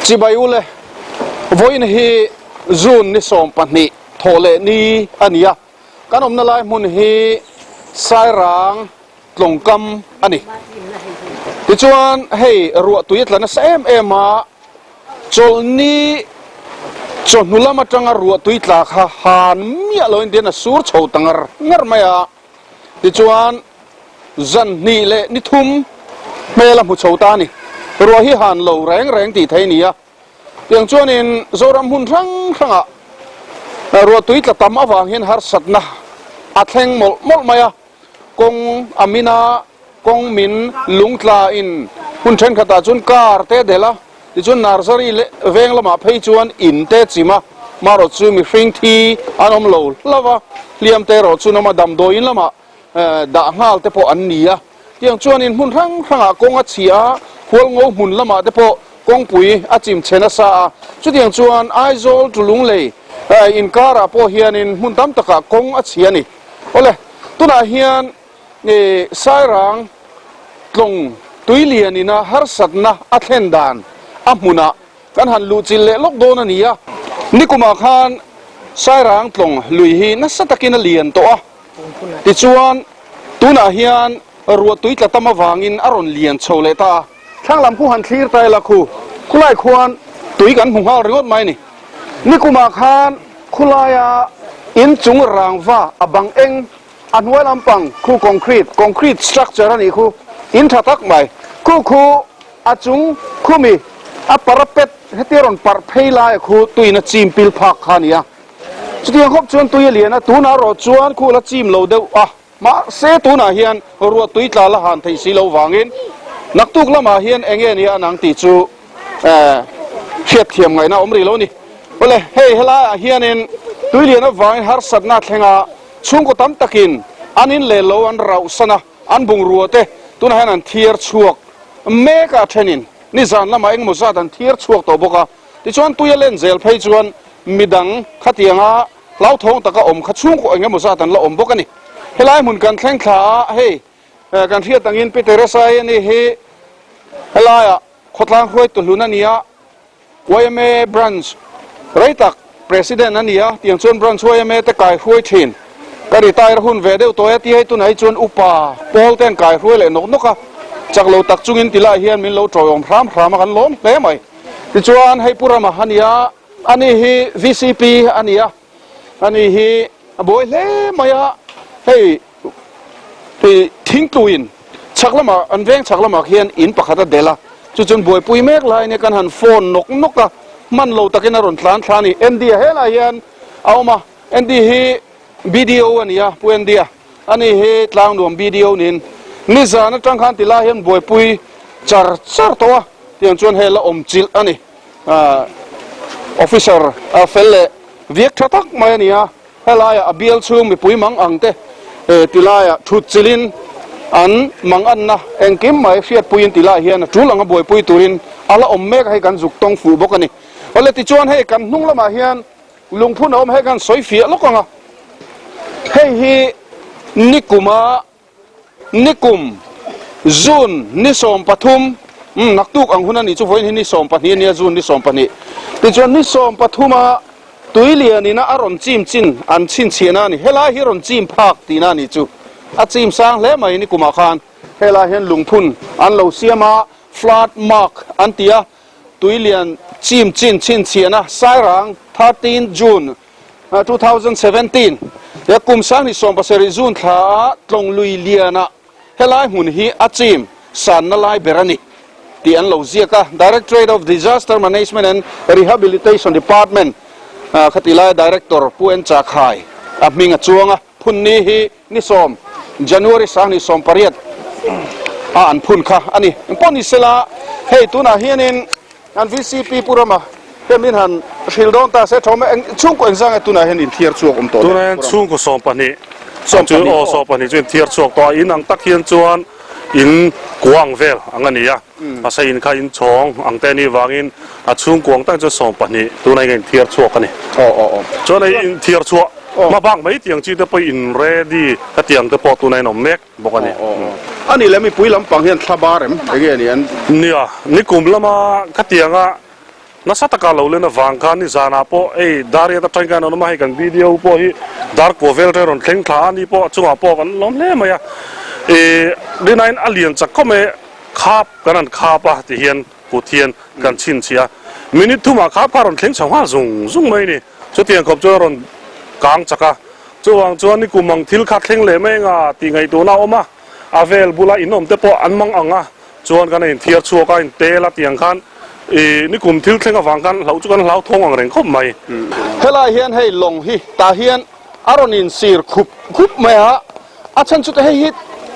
Chibai ule, vawiin hi June ni 12 thawh leh ni a ni a, kan awmna lai hmun hi Sairang tlawngkam a ni. Tichuan hei ruahtui a tla nasa em em a, chawlhni chawhnu lam atanga ruahtui tla kha han miah loin tihian a sur chho ta ngar ngar mai a. Tichuan zan hnih leh ni thum hmel a hmu chho ta a ni. Ruah hi han lo reng reng tih theih a ni a. Tiang chuanin Zoram hmun hrang hrangah ruahtui tla tam avang hian harsatna a thleng mawlh mawlh mai a. Kawng a min a, kawng min lung tla in hmun thenkhatah chuan car te a delh a, tichuan nursery leh veng lamah phei chuan in te chim a, marawh chu mihring thi an awm lo hlauh a, hliam te erawh chu an awm a, damdawiin lamah dah nghal te pawh an ni a. Tiang chuanin hmun hrang hrangah kawng a chhi a, Hualngo hmun lamah te pawh kawngpui a chim chhe nasa a. Chutiang chuan Aizawl to Lunglei inkarah pawh hianin hmun tam takah kawng a chhi a ni. Awle, tunah hian Sairang tlawng tui lianina harsatna a thlen dan a hmunah kan han luhchilh leh lawk dawn a ni a. Nikumah khan Sairang tlawng lui hi nasa takin a lian tawh a, tichuan tunah hian ruah tui tla tam avangin a rawn lian chho leh ta a. Thlang lam khu han thlir ta ila khu, khulai khuan tui kan hmu nghal ringawt mai a ni. Nikumah khan khulaia inchung rangva a bang eng a hnuai lampang khu concrete, concrete structure a nih khu, in tha tak mai. Khu khu a chung khumi a parapet hetia rawn parh phei laia khu tuiin a chim pil phak kha a ni a. Chutiang khawp chuan tui a lian a, tunah erawh chuan khu la chim lo deuh a. Mahse tunah hian ruah tui tla la han theih si lo vangin naktuk lamah hian eng nge nia an ang tih chu hriatthiam ngaihna a awm rih lo a ni. Awle, hei helaiah hianin tui lian avangin harsatna a thleng a, chhungkaw tam takin an in leh lo an rauhsan a, an bungrua te tunah hian an thiar chhuak mek a, a thenin nizan lamah engemaw zat an thiar chhuak tawh bawk a. Tichuan tui a len zel phei chuan midang khatianga Hlauthawng taka awm kha chhungkaw eng emaw zat an la awm bawk a ni. Helai hmun kan thleng thla a, hei kan hriat angin Pi Teresa i ani hi helaiah khawtlang hruaitu hlun a ni a, yma branch rei tak President a ni a, tiang chuan branch yma te kai hruai thin. Ka retire hun ve deuh tawh e ti hei tunah hi chuan upa pawl te an kai hruai leh nawk nawk a, chak lo tak chungin ti lai hian min lo tawiawm hram hram a kan lawm hle mai. Tichuan hei Pu Rama a ni a. Ani hi vcp a ni a, ani hi a buai hle mai a, hei ih thingtluin chhak lamah an veng chhak lamah khian in pakhat a delh a, chu chuan buaipui mek lai nia kan han phone nawk nawk a, hman lo takin a rawn tlan thla a ni. Andy a helai hian a awm a, Andy hi BDO a ni a, Pu Andy a, ani hi Tlangnuam BDO niin nizan atang khan ti lai hian buaipui char char tawh a, tiang chuan hei la awm chilh a ni. Officer fel leh viak tha tak mai a ni a, helaiah a bial chhung mipui mang ang te tilaiah thut chilhin an mang anna engkim mai hriatpuiin tilai hian a tul anga buaipui turin a la awm mek a, hei kan zuk tawng fuh bawk a ni. Awle tichuan hei kan hnung lamah hian lungphun a awm hei kan sawi fiah lawk ang a, hei hi nikuma Nikum, June ni 13, umm naktuk ang hun a nih chu vawiin hi ni 12 a nia June ni 12. Tichuan ni 13 a tui lian ina a rawn chim chin an chhinchhiahna a ni. Helai hi rawn chim phak tihna a nih chu. A chim sang hle mai nikumah khan helai hian lungphun an lo siam a, flood mark an ti a, tui lian chim chin chhinchhiahna Sairang 13 June 2017 he kum 2017 June thla a tlawng lui liana helai hmun hi a chim sanna lai ber a ni tih an lo ziak a. Directorate of Disaster Management and Rehabilitation Department khati laia Director Pu En Chakhai a hming a chuang a, phun ni hi ni 10 January 2018 a an phun kha a ni. Engpawh ni sela hei tunah hianin An vcp Pu Rama hian min han hrilh dawn ta se thawm eng chhungkaw engzang nge tunah hian inthiar chhuak awm tawh le? Tunah hian chhungkaw 12 chu aw 12 chu inthiar chhuak tawh a, in ang tak hian chuan in kuang vel ang a ni a, hmasa in kha in chhawng ang te a nih vangin a chhungkuang tak chuan 12 tunah hian inthiar chhuak a ni. Chuan hei inthiar chhuah hma bak mai tiang chi te pawh in ready ka tiang te pawh tunah hian awm mek. bawk a ni. A nih leh mipui lampang hian thla bar em? Enge a ni an? Nia, nikum lama khatianga Nasa taka lo len avang khan nizanah pawh hei Dariat atangin khan an awm a, hei kan video pawh hi Darkua vel te rawn thleng thla a, ni pawh a chungah pawh kan lawm hle mai a. Ih Linain a lian chak khawp mai, khap kan han khap a ti hian kut hian kan chhinchhiah a, minute thumah khap kha a rawn thleng chho nghal zung zung mai a ni. Chutiang khawp chuan a rawn kang chak a, chuvang chuan ni kum ang thil kha thleng leh mai anga tih ngaihtuahna a awm a, a vel bula in awm te pawh an mang ang a, chuan kan inthiar chhuak a, intel a tiang khan ih ni kum thil thleng avang khan hlauh chu kan hlauthawng ang reng khawp mai. Helai hian hei lawng hi tah hian a rawn insir khup khup mai a, A chhan chu te hei hi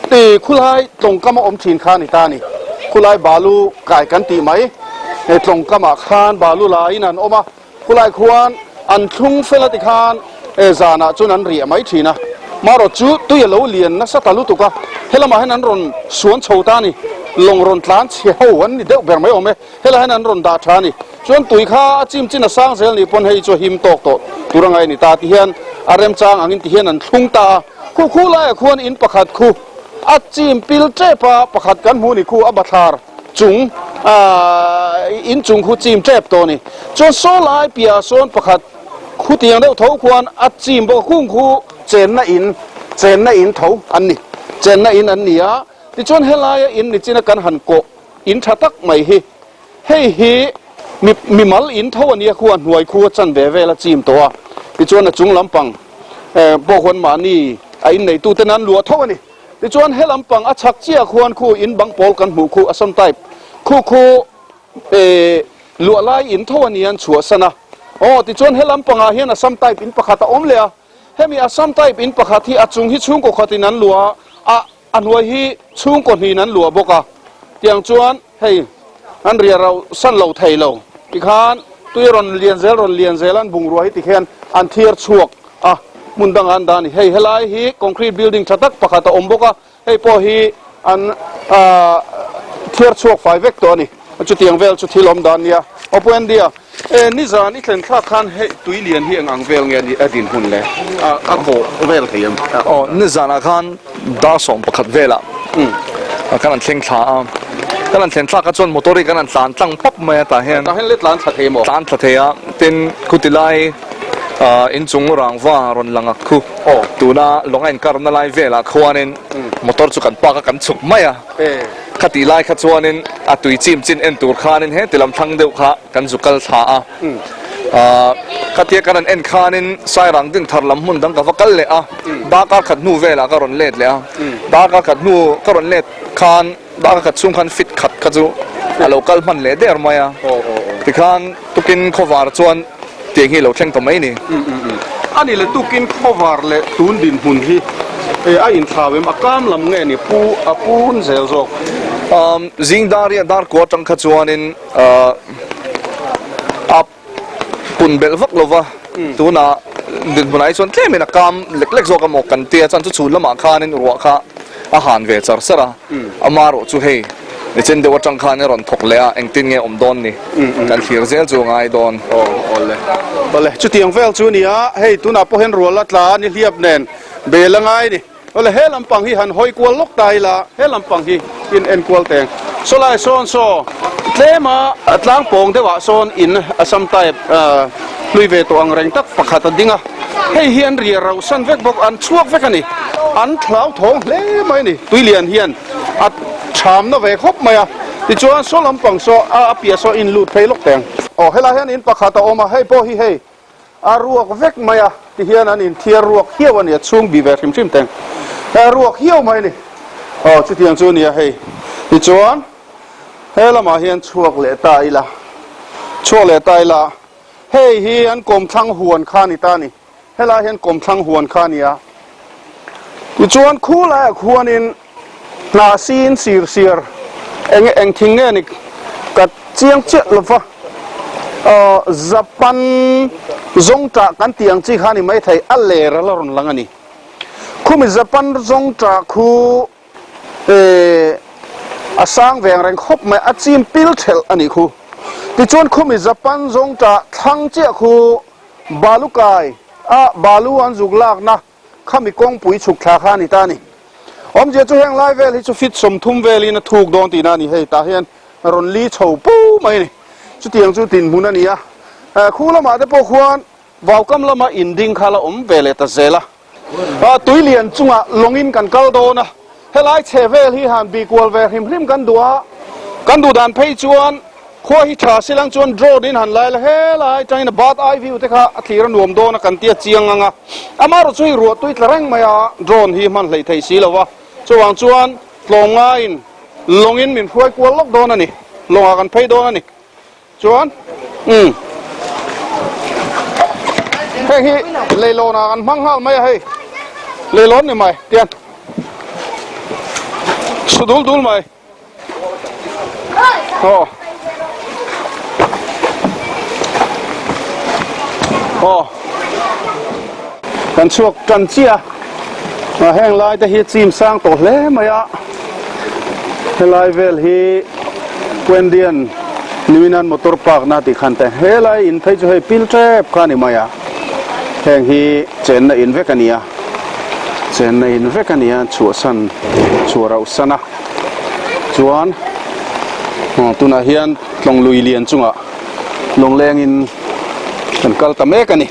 ti khulai tlawngkam a awm thin kha a ni ta a ni. Khulai balu kai kan tih mai he tlawngkamah khan balu laiin an awm a, khulai khuan an thlung fel a ti khan e zanah chuan an riah mai thin a. Marawt chu tui a lo lian nasa ta lutuk a, helamah hian an rawn suan chho ta a ni. Lawng rawn tlan chhe ho an ni deuh ber mai awm e. Helai hian an rawn dah tha a ni. Chuan tui kha a chim chin a sang zel nih pawn hei chu a him tawk tawh tur a ngai a ni ta ti hian a remchang angin ti hian an thlung ta a. Khu khu laiah khuan in pakhat khu a chim pil tep a, pakhat kan hmuh ni khu a bathlar chung aah in chung khu chim tep tawh a ni. Chuan saw lai piahah sawn pakhat khu tiang deuh tho khuan a chim bawk a, khung khu chenna in chenna in tho an ni chenna in an ni a. Tichuan helaia in nichina kan han kawh In tha tak mai hi. Hei hi mi mimal in tho a nia khu a hnuai khu a chan ve vel a chim tawh a. Tichuan a chung lampang eh pawh khuan mahni a inneitu ten an luah tho a ni. Tichuan he lampang a chhak chiah khuan khu in bang pawl kan hmuh khu Assam type khu khu eh luah lai in tho a nia an chhuahsan a. Aw tichuan he lampangah hian Assam type in pakhat a awm leh a. Hemi Assam type in pakhat hi a chung hi chhungkaw khatin an luah a. A hnuai hi chhungkaw hnin an luah bawk a, tiang chuan hei an ria rauh san lo thei lo. Tikhan tui rawn lian zel rawn lian zel an bungrua hi tikhian an thiar chhuak a, hmun dangah an dah a ni. Hei helai hi concrete building tha tak pakhat a awm bawk a, hei pawh hi an thiar chhuak fai vek tawh a ni. Chutiang vel chu thil awm dan nia. Opuendia. E, nizan i thlen thlak khan hei tui lian hi eng ang vel nge ni a din hun le? A, a kawh vel thei em? Aw, nizanah khan dar 11 velah kan han thleng thla a. Kan han thlen thlak kha chuan motor hi kan han tlan tlang pap mai a tah hian. Tah hian le tlan thla thei maw? Tlan thla thei a, tin khuti lai inchung rangva rawn lang a khu. Tuna lawng a inkarna lai velah khuanin motor chu kan park a kan chhuk mai a. Khatih lai kha chuanin a tui chim chin en tur khanin he ti lam thlang deuh kha kan zu kal thla a. Khatia kan han en khanin Sairang din thar lam hmun dang ka va kal leh a, darkar khat hnu velah ka rawn let leh a. Darkar khat hnu ka rawn let khan darkar khat chhung khan fit khat kha chu a lo kal hman leh der mai a. Tikhan tukin khawvar chuan Tiang hi lo thleng ta mai ni. A ni le tukin khawvar leh tun dinhmun hi a inthlau em? A kam lam nge ni pu a pun zel zawk? Zing dar hi a dar kua atang kha chuanin a pun belh vak lo va, tunah dinhmunah hi chuan tlemin a kam lek lek zawk a maw kan tia chuan chu chhun lamah khanin ruah kha a han ve char char a, amarawh chu hei nichin deuh atang khan a rawn thawk leh a, engtin nge awm dawn ni kan thlir zel chu a ngai dawn. Aw awle awle chutiang vel chu a ni a, hei tunah pawh hian rual a tla a ni hliap nen bel a ngai a ni. Awle he lampang hi han hawi kual lawk ta ila, he lampang hi in en kual teng. Saw lai sawn saw tlem a tlang pawng deuhah sawn in Assam type hlui ve tawh ang reng tak pakhat a ding a. Hei hi an ria rauh san vek bawk, an chhuak vek a ni. An thlauthawng hle mai a ni. Tuilian hian a thamna ve khawp mai a. Tichuan saw lampang saw a piah saw in lut phei lawk teng. Aw helai hian in pakhat a awm a, hei pawh hi hei a ruak vek mai a, tihian an inthiar ruak hiau a ni, a chhung bih ve hrim hrim teng. A ruak hiau mai a ni. Aw chutiang chu a ni a hei. Tichuan he lamah hian chhuak leh ta ila, chhuak leh ta ila. Hei hi an kawmthlang huan kha a ni ta a ni. Helai hian kawmthlang huan kha a ni a. Tichuan khu laiah khuanin hnah sin sir siar eng eng thing nge ni ka chiang chiah lo va. Aw Japan zawngṭah kan tih ang chi kha a ni maithei a ler a la rawn lang a ni. Khumi Japan zawngṭah khu Eh, a sang veng reng khawp mai, a chim pil thelh a nih khu. Tichuan khumi Japan zawng tah thlang chiah khu balu kai a balu an zuk lakna khami kawngpui chhuk thla kha a ni ta a ni. Awmzia chu heng lai vel hi chu fit 30 velin a thuk dawn tihna a ni, hei tah hian rawn li chho pu mai a ni. Chutiang chu dinhmun a ni a. Khu lamah te pawh khuan Vaukam lama inding kha la awm ve leh ta zel a. Tui lian chungah lawngin kan kal dawn a, helai chhe vel hi han bih kual ve hrim hrim kan duh a, kan duh dan phei chuan khua hi tha silang chuan drone in han lai la helai atangin a bird eye view te kha a thlir a nuam dawn a kan tia chiang ang a, amaherawh chu hei ruah tui tla reng mai a drone hi hman hleih theih si lo va, chuvang chuan tlawmngaiin lawngin min hruai kual lawk dawn a ni, lawngah kan phei dawn a ni. Chuan umm heng hi leilawn ah kan hmang nghal mai a hei leilawn ni mai tian su dul dul mai aw aw kan chhuak tan chiah a heng lai te hi chim sang tawh hle mai a helai vel hi Quendian Niuinan motor park na tih khan te helai in phei chu hei pil tep kha a ni mai a heng hi chenna in vek a ni a chenna in vek a ni a chhuahsan chhuah rauh san a chuan tunah hian tlawng lui lian chungah Lawnglengin kan kal ta mek a ni.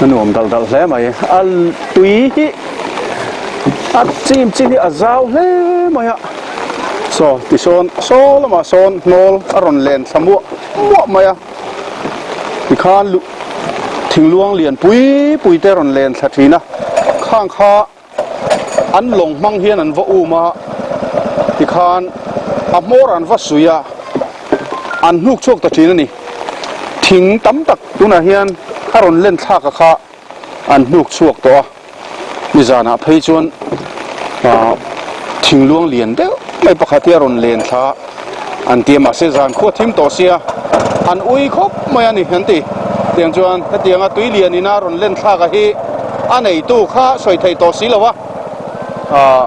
A nuam dal dal hle mai. A tui hi a chim chin hi a zau hle mai a. Saw tisawn saw lamah sawn hnawl a rawn len thla muah muah mai a. Tikhan thingluang lian pui pui te a rawn len thla thin a. Khang kha An lawng hmang hian an va um a, tikhan a hmawr an va suih a, an hnuk chhuak ta thin a ni. Thing tam tak tunah hian a rawn len thlak a kha an hnuk chhuak tawh a, nizanah phei chuan ah thing luang lian deuh mai pakhat hi a rawn len thla a. An ti a mahse zan khua thim tawh sia an ui khawp mai a ni an ti. Tiang chuan hetianga tui lian ina rawn len thlak a hi a neitu kha sawi thei tawh si lo a, aah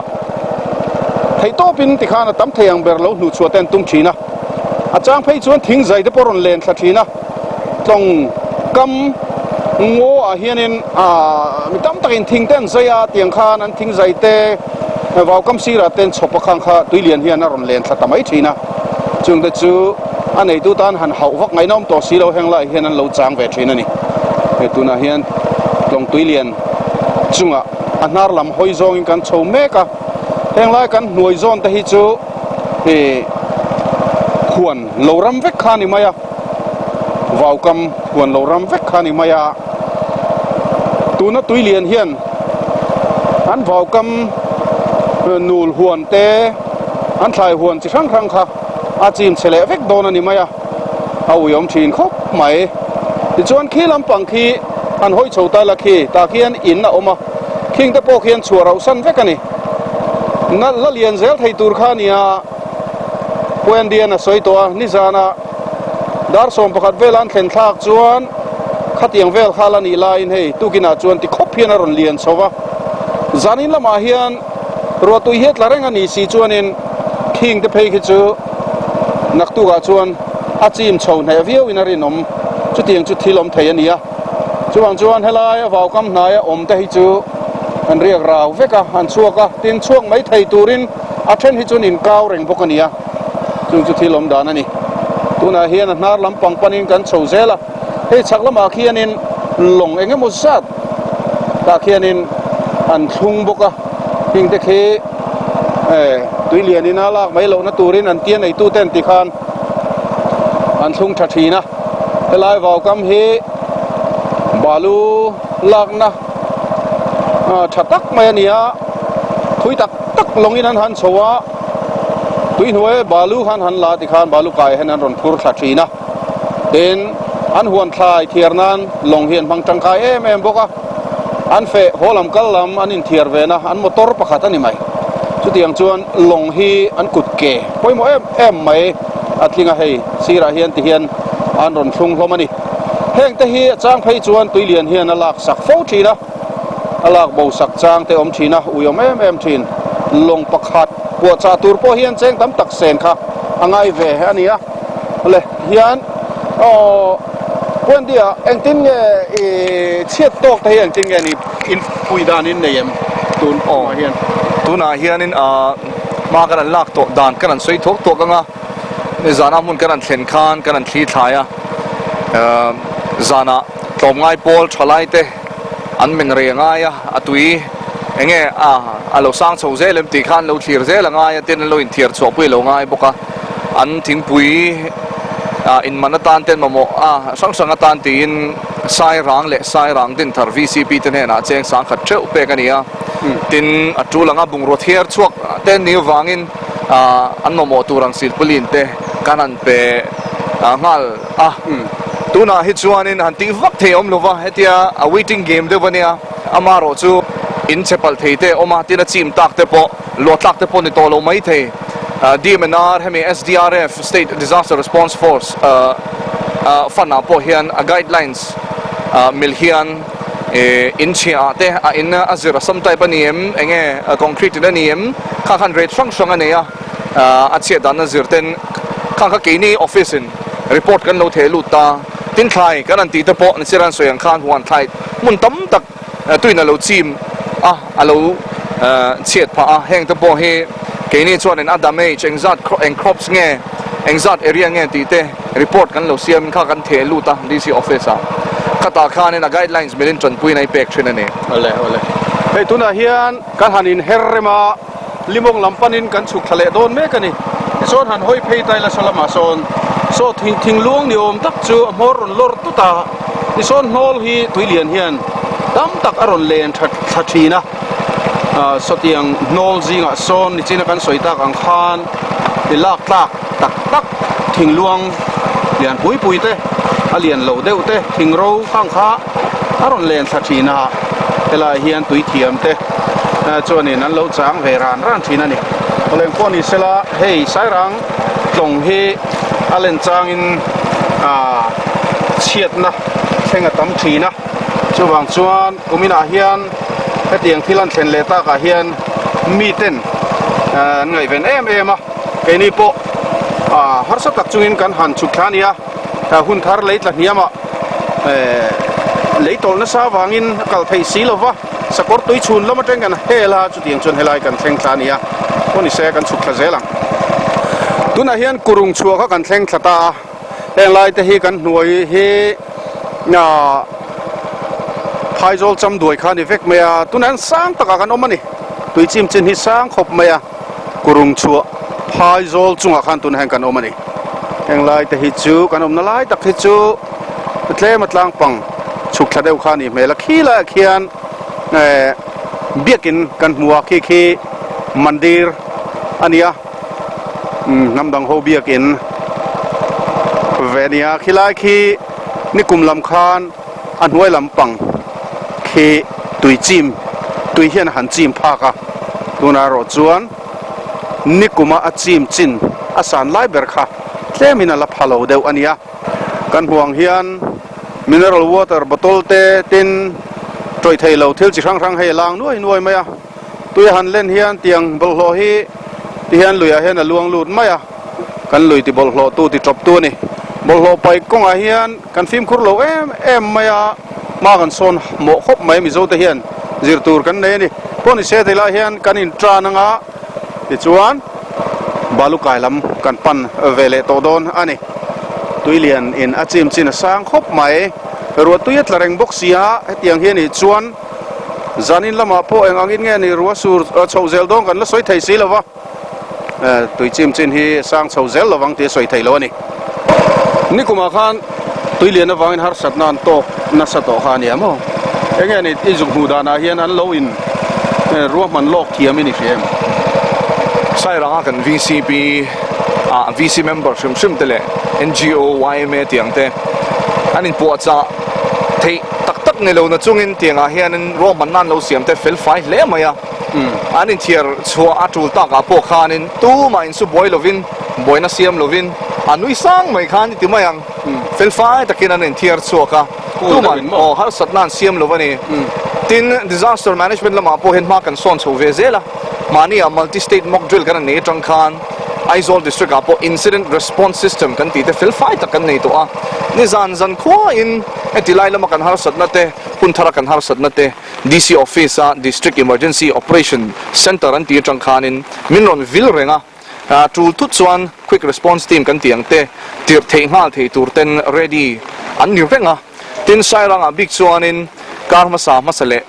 theih tawpin tikhan a tam thei ang ber lo hnuh chhuah te an tum thin a. A chang phei chuan thing zai te pawh rawn len thla thin a, tlawng kam ngaw ah hianin aah mi tam takin thing te an zai a tiang khan an thing zai te Vaukam sirah ten chhawp a khang kha tuilian hian a rawn len thla ta mai thin a, chungte chu a neitu tan han hauh vak ngaihna awm tawh si lo heng laiah hian an lo chang ve thin a ni. Hei tunah hian tlawng tuilian chungah a hnar lam hawi zawngin kan chho mek a, heng lai kan hnuai zawn te hi chu ih huan lo ram vek kha a ni mai a, vaukam huan lo ram vek kha a ni mai a. Tuna tuilian hian an vaukam nul huan te an thlai huan chi hrang hrang kha a chim chhe leh vek dawn a ni mai a, a uiawm thin khawp mai. Tichuan khi lampang khi an hawi chho ta la khi tah khian in a awm a, khing te pawh khian chhuah rauh san vek a ni. La lian zel thei tur kha a nia Puandian a sawi tawh a, nizanah Dar 11 vel an thlen thlak chuan khatiang vel kha la nih laiin hei tukinah chuan ti khawp hian a rawn lian chho va. Zanin lamah hian ruahtui hi a tla reng a ni si chuanin khing te phei khi chu naktukah chuan a chim chho hneh viauin a rinawm. Chutiang chu thil awm thei a ni a. Chuvang chuan helai a vaukam hnaia awm te hi chu an riak rau vek a, an chhuak a, tin chhuak mai thei turin a then hi chuan inkau reng bawk a ni a. Chung chu thil awm dan a ni. Tunah hian a hnar lampang panin kan chho zel a, hei chhak lamah khianin lawng eng emaw zat tah khianin an thlung bawk a, heng te khi eh tui lianin a lak mai lohna turin an tia neitu ten ti khan an thlung tha thin a. Helai vaukam hi balu lakna tha tak mai a ni a, thui tak tak lawngin an han chho a. Tui hnuai balu khan han la tikhan balu kai hian an rawn phur thla thin a, tin an huan thlai thiar nan lawng hi an hmang tangkai em em bawk a, an feh haw lam kal lam an inthiar ve na an motor pakhat a ni mai. Chutiang chuan lawng hi an kut ke pawimawh em em mai a tling a, hei sirah hian ti hian an rawn thlung hlawm a ni. Heng te hi a chang phei chuan tui lian hian a lak sak fo thin a. A lak bo sak chang te awm thin a, ui awm em em thin. Lawng pakhat puahchah tur pawh hian cheng tam tak sen kha a ngai ve a ni a. Le hian aw Puandia engtin nge i chhiat tawk te hi engtin nge ni in pui dan in nei em tun awmah hian? Tun. Tunah hianin hma kan han lak tawh dan kan han sawi thuak thuak ang a, nizana hmun kan han thlen khan kan han thli thlai a, zanah tlawmngai pawl thalai te an men rei a ngai a, a tui eng nge a lo sang chho zel em tih kha an lo thlir zel a ngai a, tin an lo inthiar chhuah pui a lo ngai bawk a, an thingpui inman atan te an mamawh a, hrang hrang atan tiin Sairang leh Sairang Dinthar VCP te hnenah cheng sangkhat theuh pek a ni a. Tin, a tul anga bungraw thiar chhuak te an nih avangin an mamawh tur ang silpauline te kan han pe nghal a. Tunah hi chuanin han tih vak thei a awm lo va, hetia a waiting game deuh a nia. Amaherawh chu in che palh thei te a awm a, tin a chim tak te pawh, luah tlak te pawh ni tawh lo mai thei. DMNR, hemi SDRF, State Disaster Response Force, fund ah pawh hian a guidelines mil hian, In chhiah ah te a in a zir a sam type a ni em, enge concrete in a ni em, khang khan rate hrang hrang a nei a, a chhiat dan a zir ten khang kha keini office in report kan lo theh lut ta, tin thlai kan han tih te pawh ni sir an sawi ang khan huan thlai hmun tam tak tuin a lo chim a, a lo chhiat phah a, heng te pawh hi keini chuanin a damage engzat eng crops nge engzat area nge tih te. Report kan lo siam in kha kan theh lut a DC office ah. Khatah khanin a guidelines milin tanpuina i pek thin a ni. Awle awle. Hei tunah hian kan han in her rem a, limawng lam panin kan chhuk thla leh dawn mek a ni. Tichuan han hawi phei ta ila saw lamah sawn saw thing thingluang ni awm tak chu a hmawr rawn lawr tut a, tisawn hnawl hi tuilian hian tam tak a rawn len tha thla thin a. Sawtiang hnawl zingah sawn nichina kan sawi tak ang khan i lak tlak tak tak thingluang lian pui pui te a lian lo deuh te thing ro khang kha a rawn len thla thin a, helaiah hian tui thiam te chuanin an lo chang ve ran ran thin a ni. Awleng pawh ni sela hei Sairang tlawng hi a len changin chhiatna thleng a tam thin a, chuvang chuan kuminah hian hetiang thil an thlen leh takah hian miten an ngaihven em em a. Keini pawh harsa tak chungin kan han chhuk thla a ni a, hun thar lei tla hniamah lei tawlh nasa avangin a kal theih si lo va, sakawr tui chhun lam atang kan hel a, chutiang chuan helai kan thleng thla a ni a, pawh ni se kan chhuk thla zel ang. Tunah hian kurung chhuah kha kan thleng thla ta a, heng lai te hi kan hnuai hi phaizawl cham duai kha a ni vek mai a, tunah hian sang takah kan awm a ni, tui chim chin hi sang khawp mai a. Kurung chhuah phaizawl chungah khan tunah hian kan awm a ni. Heng lai te hi chu kan awmna lai tak hi chu tlem a tlang pang chhuk thla deuh kha a nih hmel a. Khi laiah khian eh biakin kan hmu a, khi khi mandir a ni a, hnam dang ho biakin ve a ni a. Khi lai khi nikum lam khan a hnuai lam pang khi tui chim tui hian a han chim phak a tunah erawh chuan nikuma a chim chin a san lai ber kha tlemin a la pha lo deuh a nia kan hmuh ang hian mineral water bottle te tin tawih thei lo thil chi hrang hrang hei a lang nuai nuai mai a tui a han len hian tiang bawlhhlawh hi ti hian luiah hian a luang lut mai a kan lui ti bawlhhlawh tu ti tawp tu a ni bawlhhlawh paih kawngah hian. Kan fimkhur lo em em mai a, hma kan sawn mawh khawp mai Mizo te hian zir tur kan nei a ni. Pawh ni se tilai hian kan in tan anga tichuan Balukai lam kan pan ve leh tawh dawn a ni. Tuilian in a chim chin a sang khawp mai. Ruah tui a tla reng bawk si a, hetiang hi a nih chuan zanin lamah pawh eng angin nge ni ruah sur chhoh zel dawn kan la sawi thei si lo va. Tui chim chin hi sang chho zel lovang tih a sawi thei lo a ni. Nikumah khan tui lian avangin harsatna an tawk nasa tawh kha a nia maw? Eng nge ni i zuk hmuh danah hian an lo in ruahman lawk thiam i ni hria em? Sairanga kan VCP ah VC member hrim hrim te leh NGO, yma tiang te an inpuahchah theih tak tak ni lo na chungin tiangah hianin ruahmanna an lo siam te fel fai hle mai a. An inthiar chhuah a tul takah pawh khanin tumah insu buai lovin, buaina siam lovin a nui sang mai khan i ti mai ang. Felfai takin an inthiar chhuak a, tumah aw harsatna an siam lo a ni. Tin, disaster management lamah pawh hian hma kan sawn chho ve zel a, mahniah multi state mock drill kan han nei atang khan Aizawl district ah pawh incident response system kan tih te felfai tak kan nei tawh a. Nizan zan khuain heti lai lama kan harsatna te. Hunthara kan harsatna te DC Office a District Emergency Operation Centre an tih atang khanin min rawn vil reng a, tul thut chuan Quick Response Team kan tih ang te tirh theih nghal thei tur ten ready an ni reng a. Tin, Sairangah bik chuanin kar hmasa hmasa leh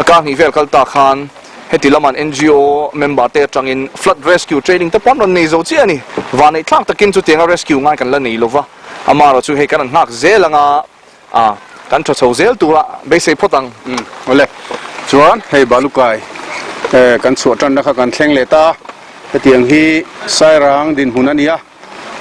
kar hnih vel kal ta khan heti laman ngo member te atangin flood rescue training te pawh an rawn nei zo chiah a ni. Vanneih thlak takin chutianga rescue ngai kan la nei lova, amaherawh chu hei kan rawn nghak zel anga a kan tha chho zel tura beisei phawt ang. Umm awle, chuan hei Balukai kan chhuah tanna kha kan thleng leh ta, hetiang hi Sairang dinhmun a ni a.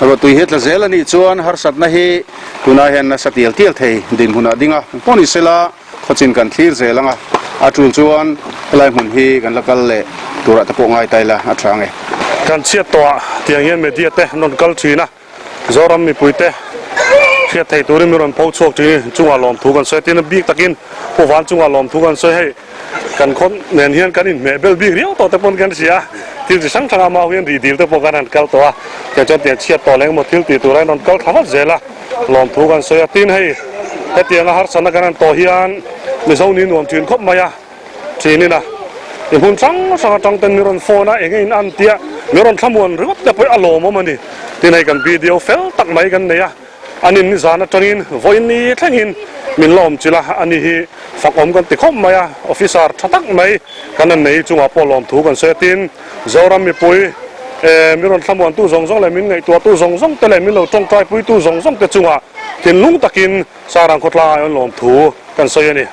Ruahtui hi tla zel a nih chuan harsatna hi tunah hian nasa tial tial thei dinhmunah ding a, pawh ni sela khawchin kan thlir zel ang a, a tul chuan helai hmun hi kan la kal leh turah te pawh ngai ta ila a tha ang e. Kan chhiat tawh ah tiang hian media te an rawn kal thin a, Zoram mipui te hriat thei turin min rawn pho chhuak thin i chungah lawmthu kan sawi a, tin bik takin Pu Van chungah lawmthu kan sawi hei. Kan khaw nen hian kan inhmeh bel bik riau tawh te pawn kan hria a, thil chi hrang hrang a mau hian rih dil te pawh kan han kal tawh a, tiang chuan tiang chhiat tawh leh engemaw thil tih tur a rawn kal thla vat zel a, lawmthu kan sawi a, tin hei hetianga harsatna kan han tawh hian Mizo ni nuam thin khawp mai a, thinin a i hmun hrang hrang atang ten min rawn phone a, eng in an tia min rawn thlamuan ringawt te pawh hi a lawmawm a ni, tin hei kan video fel tak mai kan nei a. An in nizan atangin vawiin ni thlengin min la awm chilh a, ani hi fak awm kan ti khawp mai a, officer tha tak mai kan han nei chungah pawh lawmthu kan sawi a, tin Zoram mipui eh min rawn thlamuantu zawng zawng leh min ngaihtuahtu zawng zawng te leh min lo tawngtaipuitu zawng zawng te chungah thinlung takin Sarang khawtlangah hian lawmthu kan sawi a ni.